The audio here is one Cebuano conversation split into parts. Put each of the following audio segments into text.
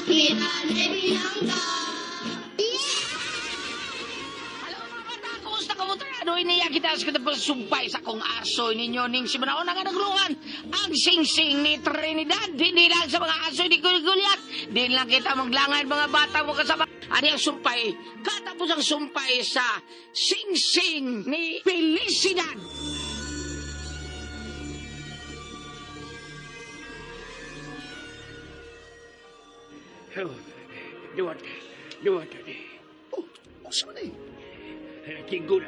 Kinanay bilangga. Hello mga bata, kumusta kumusta? Ano iniya kita sa katapos sumpay sa kong aso ninyo ning si Manaon nga naglungan. Ang singsing ni Trinidad, hindi lang sa mga aso ni Guliat. Di lang kita maglangan mga bata mo kasama. Ano ang sumpay? Katapos ang sumpay sa singsing ni Felicidad. Oh, duwat, duwat, Oh, unsa man eh? Tinggo na.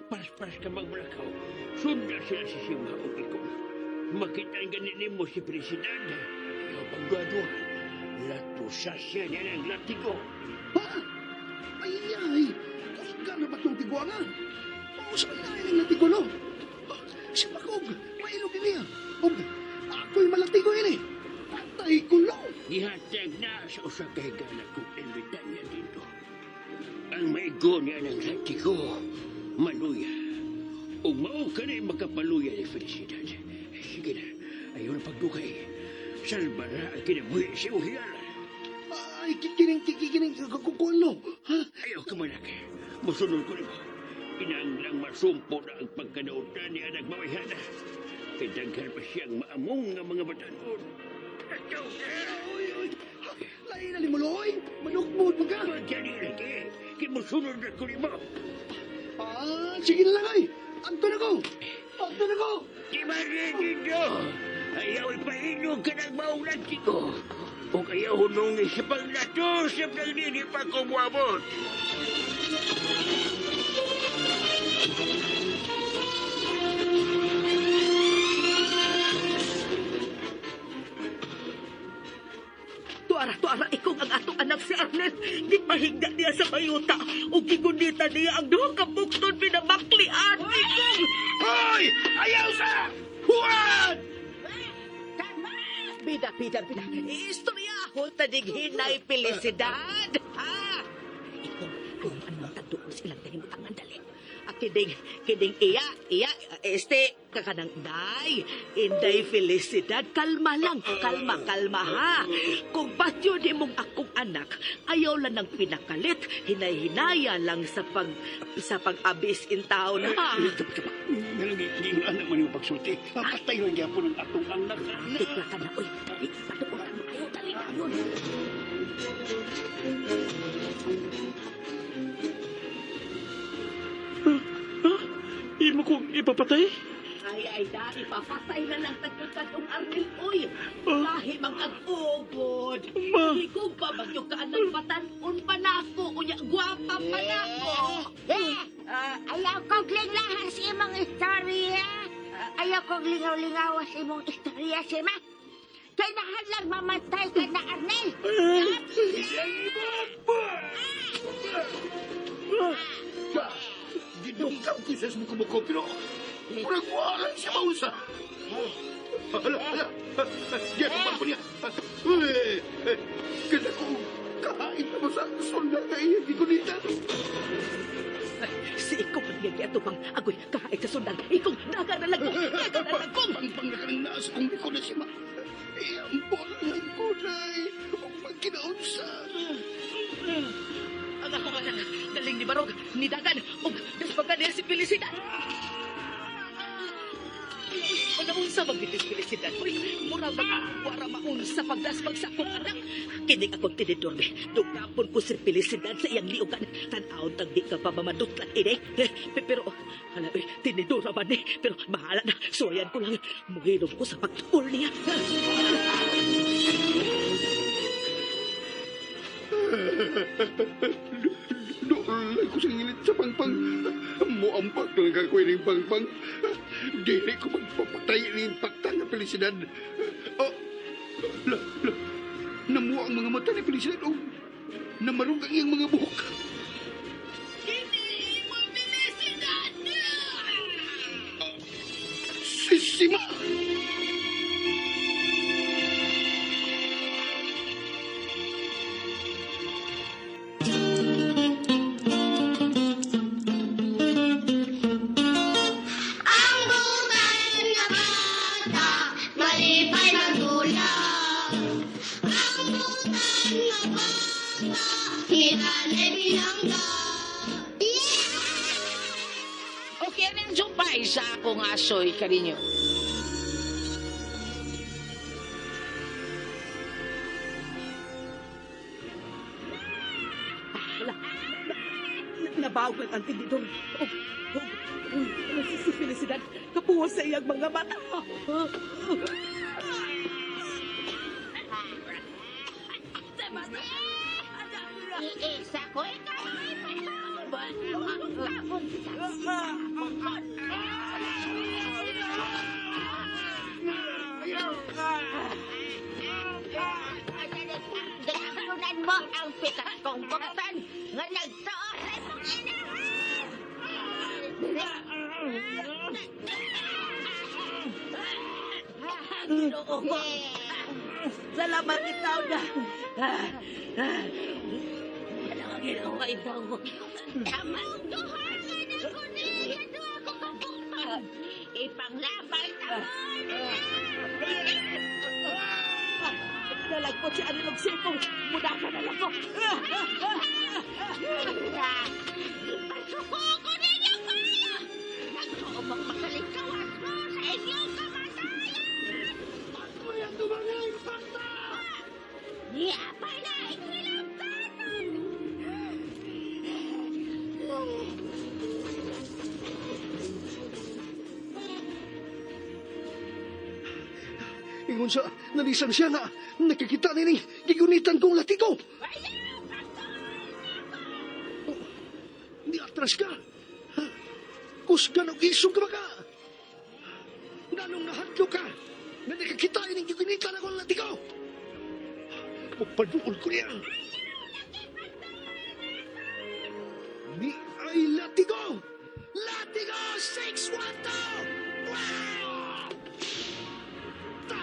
Paras-paras ka magmalakaw. Sundan sila sa sima o ikaw. Makita ang ganin mo si President. Ayaw pagdado. Latusa siya niya ng latigo. Ha? Ay, ay. Kusgan na ba itong tiguangan? Unsa man na ining latigo, no? Ah, si Makog, mailog ini ah. Og, ako'y malatigo ini. Patay ko, lo. Gihatag na sa usa ka higala kong imbitan niya dito. Ang maigo niya ng latigo, maluya. Ug mao ka na makapaluya ni Felicidad. Sige na, ayaw na pagdukay. Salba na ang kinabuhi sa iyong higala. Ay, kikining, kikining, kukuan, lo. Ha? Ayaw ka manak. Musunod ko nimo. Inanglang masumpo na ang pagkanautan ni anak mawihana. Kay daghan pa siyang maamong nga mga batanon. Ikaw na! Oy, oy. Ha, lain na ni mo, lo, oy. Manukmod mo ka. Magkani lagi. Kay musunod na ko nimo. Ah, sige na lang, ay. Anto na ko. Anto na ko. Di ba rin dito? Ayaw ipainog ka ng maong latigo. O kaya hunong sa paglato sa pagdini pa ko muabot. Tuara, tuara, ikaw ang atong anak si Arnel. Di mahigda niya sa bayuta. O gigunita niya ang duha ka bukton pinamaklian. Ikaw! Hoy! Ayaw sa! Huwag! Bida, bida, bida. Istorya ako tanig hinay felicidad. Ha? Ikaw, kung anong taduol silang nahimutangan dali. Ah, kining, kining iya, iya, este, kakanang day, inday felicidad, kalma lang, kalma, kalma ha. Kung patyo di mong akong anak, ayaw lang ng pinakalit, hinay-hinaya lang sa pag, sa pag-abis in town ha. Nalagi, anak man yung pagsulti. Patay lang gyapon ang atong anak. Tikla ka na, uy, dali, patuulan mo kayo, dali na yun. Imo kong ipapatay? Ay, ay, da, ipapatay na lang tagkatong Arnel, uy. Lahi mang ag-ugod. Ma. Higog pa bagyo ka anang batanon pa nako, unya, gwapa pa nako. Eh, ayaw kong linglahan sa imong istorya. Ayaw kong lingaw-lingaw sa imong istorya, Sima. Kay nahalang mamatay ka na, Arnel. Gidukaw ko sa sumukubuko, pero murag wala siya mausa. Hala, hala. Giatupan ko niya. Eh, eh, Kada ko kain na mo sa sundan na iya gigunitan. Ay, si ikaw ang niyang atupang agoy kahit sa sundan. Ikaw, daga na lang ko, daga na lang ko. Pangpang na ka ng naas kung di ko na siya ma... Iambol lang ko na eh. Magkinaunsa. Ang ako anak, galing ni Barog, ni Dagan, ug daspagan niya si Felicidad. Wala unsa magbitis Felicidad. Uy, mura mag wara maunsa pagdaspag sa akong anak. Kining akong tinidor be. Dugapon ko si Felicidad sa iyang liugan. Tan-awon tag di ka pa mamadutlan ini. Eh, pero hala uy, tinidor ra man ni. Pero bahala na, suwayan ko lang. Muhinom ko sa pagtuol niya. Doon ko sa ngilit sa pangpang. Muampak lang ka ko ining pangpang. Dili ko magpapatay ining paktang na Felicidad. Oh, la, la. Namuha ang mga mata ni Felicidad. Oh, namarog ang iyang mga buhok. Kini mo Felicidad! Sisima! Ang butan nga bata, malipay magdula. Ang Nasugtan nga bata, kita binangga. Okay, ano ang sumpay sa akong asoy kaninyo? Wala. Nabawag ang tinidor. Oh, oh, oh, si Felicidad, kapuwas sa iyang mga mata. Iisa ko ikaw ay Ganapunan mo ang pikas kong buksan nga nagtuo sa imong inahan! Ginoo ko. Salamat ikaw na. Wala Ginoo ka ikaw. Among duha nga na ko ni kaduha ko kabuksan. Ipanglabay ta mo! Nalagpot si Anilog Sipong. Muna ka na lang ko. Ipasuko ko ninyo kayo! Nagtuo mong makalikawas mo sa inyong kamatayan! Ako yung mga impacta! Niapay na ikinabtanan! Ingon sa, nalisan siya nga, nakikita nining gigunitan kong latigo. Oh, Ni atras ka. Ha? Kusgan og isog ka ba ka? Nganong nahadlo ka? Nga nakikita ining gigunitan akong latigo. Papaduol ko niya. Ni ay latigo! Latigo 612! Wow! Ta!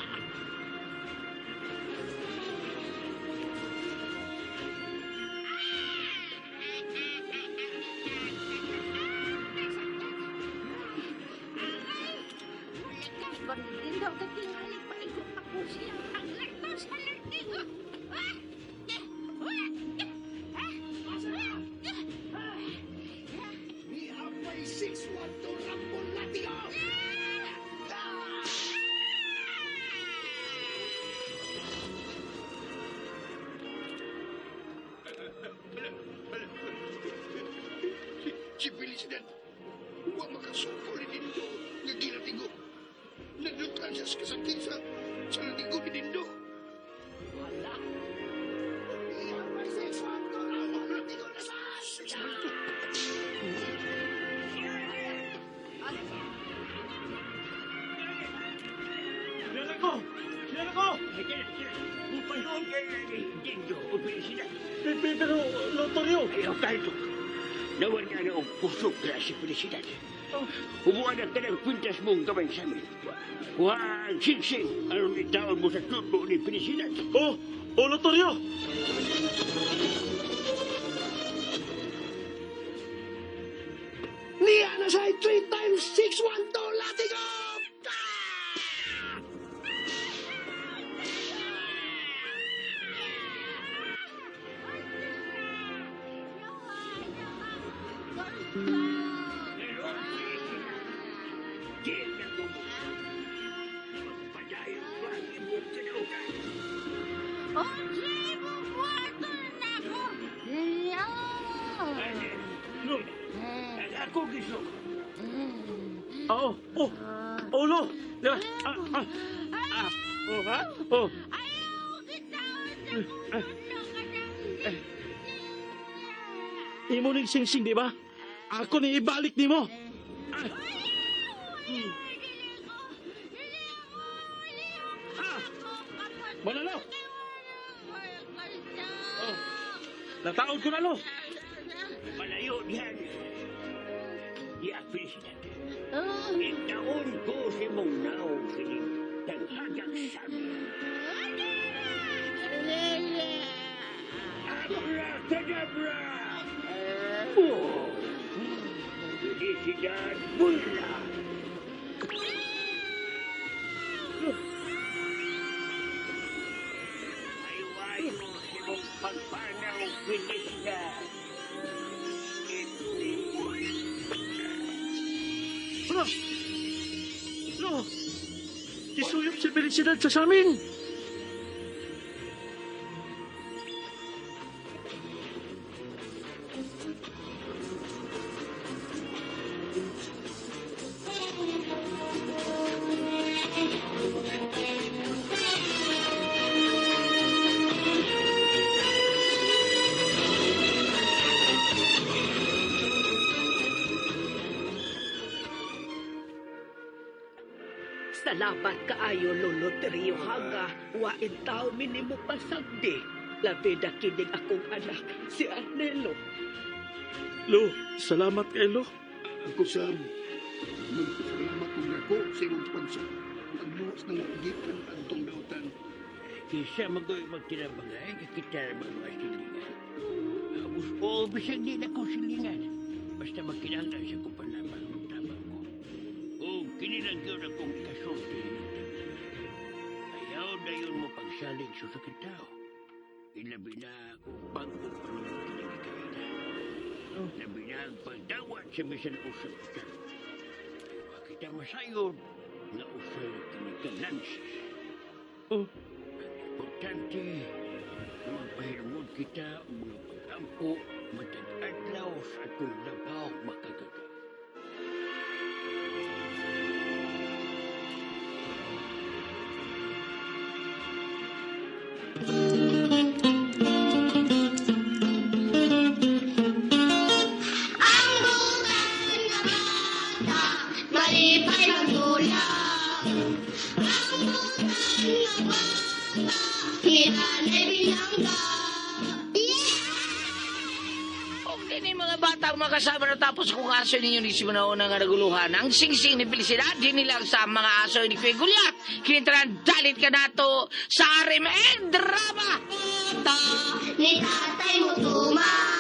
Malikay ko rin daw katingali pa ikaw pa ko siyang panglarto sa latigo! Ah! Eh! Ah! Ah! Ah! Ni apay 612 Rambo Latigo! Ah! Si Felicidad, wa makasuko ni Dindo nga ginatigo. Nadutlan siya sa kasakit sa latigo ni Dindo. Wala. Ni apay 612 Rambo Latigo na sa 612! Kilala ko! Kilala ko! Upanoon kayo ni Dindo o Felicidad. Pero, Lotorio! Ayaw kalto. Nawan na ang kusog na si Felicidad. Humuan ang kanang pintas mong gamay sa amin. Kuha ang singsing aron itaon mo sa tubo ni Felicidad. Oh! Oh, Lotorio! Niya na sa 3 times 612 Latigo! Ah! Meron, Felicidad. Di na mo. Magpadayon pa ang imong kinautan. Unsay mo buhaton nako? Yo! No, ako gisog. Oo! Oh! Oh, lo! Ah! Ah! Ah! Oh, ha? Oh! Ayaw kita sa kung ka ng Imo ning singsing, di ba? Ako ni ibalik nimo. Ah! Manalo! Oh. Nataon ko na, lo! Malayo diyan. Diya, Felicidad. Itaon ko si mong naong sining taghagang sabi. Abracadabra! Oh! Felicidad Bulla! Ayo, ayo, pagpanaw felicidad. Lo! Lo! Gisuyop si Felicidad sa samin! Salamat kaayo, Lolo Trio Hanga. Wain tao minimo pasagdi. Labi na kining akong anak, si Arnelo. Lo, salamat kay Lo. Ako sab, nagpasalamat kong dako sa imong pagsa. Pagluwas ng gikan adtong dautan. Kisa magoy magtinabangay, kita naman mga silingan. Abos o, bisag di na ko silingan. Basta magkinahanglan sa ko panlamang ang tabang ko. O, kinilang yun akong ikasulti ng tanan. Ayaw na yun mo pagsalig sa sakit tao. Ilabi na kung bago pa niyong kinagikaina. Labi na ang pagdawat sa bisan usap kita. Ay, wa kita masayod nga usap kinikalansis. Oh, Importante na magpahirmod kita ang mga pag-ampo matag adlaw sa atong labaw makagaga. Ang butang nga bata, malipay magdula. Ang butang nga bata, hinanay binangga. Yeah! Og kini mga bata ang makasama na tapos kung aso ninyo ni Simunauna nga naguluhan. Ang singsing ni Felicidad, di lang sa mga aso ni Kuya Gulyat. Kinitran, dalit ka nato sa RM and Drama! Ni tatay mo tuman.